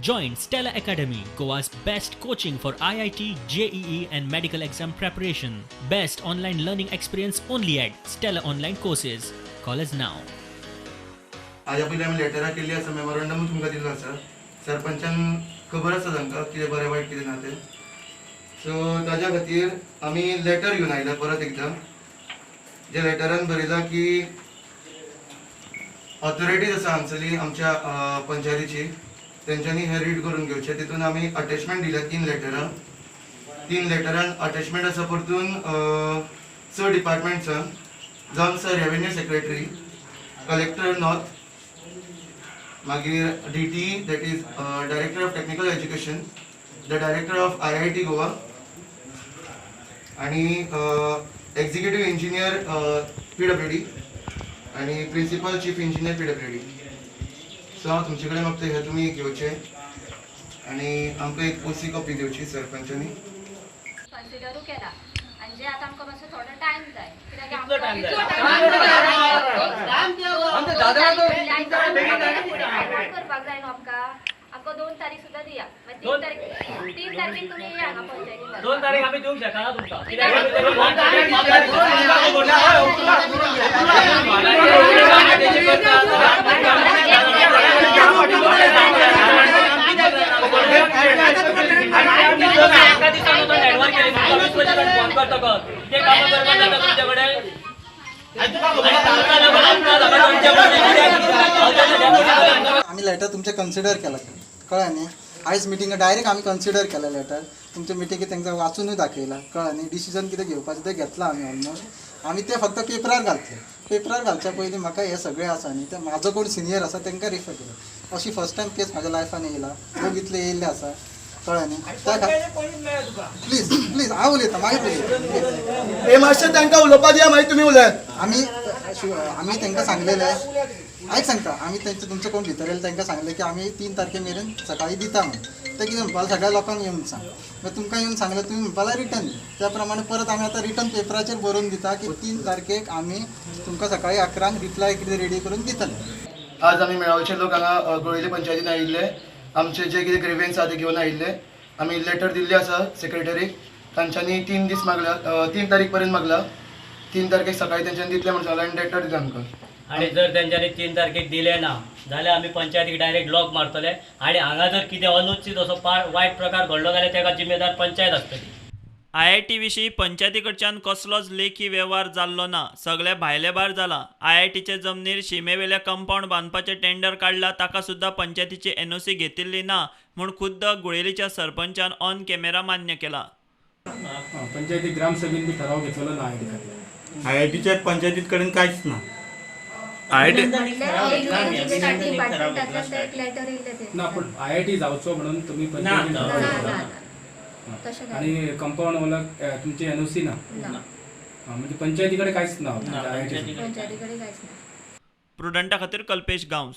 Join Stella Academy, Goa's best coaching for IIT, JEE, and medical exam preparation. Best online learning experience only at Stella Online Courses. Call us now. हाज्या पयलीं आमी लेटरां केल्ली आसा, memorandum तुमकां दिल्लो आसा. सरपंचान खबर आसा तांकां कितें बरें वायट कितें ना तें. सो ताज्या खातीर आमी लेटर घेवन आयल्या परत एकदां, जे लेटरान बरयलां की ऑथॉरिटीज आसा हांगसरली आमच्या पंचायतीची, तेंच्यांनी हें रीड करून घेवचें. तितून आमी अटॅचमेंट दिल्या तीन लेटरां. तीन लेटरान अटॅचमेंट आसा परतून स डिपार्टमेंट्सान, जावन आसा रेवेन्यू सेक्रेटरी, कलेक्टर नॉर्थ, मागीर DT, that is Director of Technical Education, the Director of IIT Goa आणि एक्झिक्युटिव्ह इंजिनियर PWD आणि principal chief engineer PWD. So हांव तुमचे कडेन मागता, हें तुमी घेवचें आनी आमकां एक ओसी कॉपी दिवची सरपंचानी. कन्सिडरूय केला आनी जे आतां आमकां मातसो थोडो टायम जाय, कित्याक कितलो time जाय? करपाक जाय न्हू आमकां. आमकां 2 तारीख सुद्दां दिया, मागीर तीन तारीख, 3 तारखेक तुमी येया हांगा पंचायतीन. 2 तारीख आमी दिवंक शकना तुमकां, कित्याक एका दिसान वचून एडवान्स केली. तुमकां विश्वजीतान फोन करतकच ते कामां करपाक जाता तुमचे कडेन. आनी तुमकां लागून, आमकां लागून, आमच्या कडेन. आमी लेटर तुमचें कन्सिडर केलां, कळ्ळें न्ही? आयज मिटींग डायरेक्ट आमी कन्सिडर केलें लेटर तुमच्या मिटिंगेक. तांकां वाचुनूय दाखयलां, कळ्ळें न्ही? डिसिजन कितें घेवपाचें तें घेतलां आमी ऑलमोस्ट. आमी तें फक्त पेपरार घातलें. पेपरार घालच्या पयलीं म्हाका हें सगळें आसा न्ही, तें म्हाजो कोण सिनियर आसा तांकां रिफर केलें. अशी फर्स्ट टायम केस म्हाज्या लायफान येयला. लोक इतले येयल्ले आसा, कळ्ळें न्ही? त्या खातीर प्लीज प्लीज, हांव उलयतां, मागीर उलयता. हे मातशें तांकां उलोवपा दिया, मागीर तुमी उलयात. आमी तांकां सांगलेलें, आयक सांगता, आमी तेंचे तुमचो कोण भितर येयले तांकां सांगलें की आमी 3 तारखे मेरेन सकाळीं दिता म्हणून. ते कितें म्हणपाक, सगळ्या लोकांक येवन सांग. मागीर तुमकां येवन सांगलें, तुमी म्हणपाक रिटर्न दी. त्या प्रमाणे परत आमी आतां रिटर्न पेपराचेर बरोवन दिता की 3 तारखेक आमी तुमकां सकाळीं 11ंक रिप्लाय कितें रेडी करून दितले. आज आमी मेळावचे लोक हांगा गोळेली पंचायतीन आयिल्ले. आमचे जे कितें ग्रिव्हन्स आसा ते घेवन आयिल्ले. आमी लेटर दिल्ली आसा सेक्रेटरीक. तांच्यांनी 3 दीस मागला, 3 तारीख पर्यंत मागला. 3 तारखेक सकाळी तेंच्यांनी दितले म्हणून सांगला आनी लेटर दिता आमकां. आणि जर तेंच्यांनी 3 तारखेक दिले ना जाल्यार आमी पंचायतीक डायरेक्ट लॉक मारतले आणि हांगा जर कितें अनुचित असो वायट प्रकार घडलो जाल्यार ताका जिम्मेदार पंचायत आसतली. आयआयटी विशीं पंचायती कडच्यान कसलोच लेखी वेव्हार जाल्लो ना. सगळें भायले भायर जालां. आयआयटीचे जमनीर शिमेवेल्या कंपाऊंड बांदपाचें टेंडर काडलां, ताका सुद्दां पंचायतीची एनओसी घेतिल्ली ना म्हूण खुद्द गुळेलीच्या सरपंचान ऑन कॅमेरा मान्य केलां. पंचायती ग्रामसभेन बी ठराव घेतलेलो ना आयआयटी खातीर. आयआयटीच्या पंचायतीत कडेन कांयच ना. आयआयटी डिपार्टमेंटांतल्यान एक लेटर येयलें ते. ना, पण आयआयटी जावचो म्हणून तुम्ही पंचायतीन ना. ठराव ना. घेतला. ना, तशें काय आणि कंपाऊंड वाला तुमची एनओसी ना? ना. म्हणजे पंचायती कडे काहीच ना. ना, आयआयटी. पंचायती कडेन कांयच ना. प्रुडंटा खातीर कल्पेश गांवस.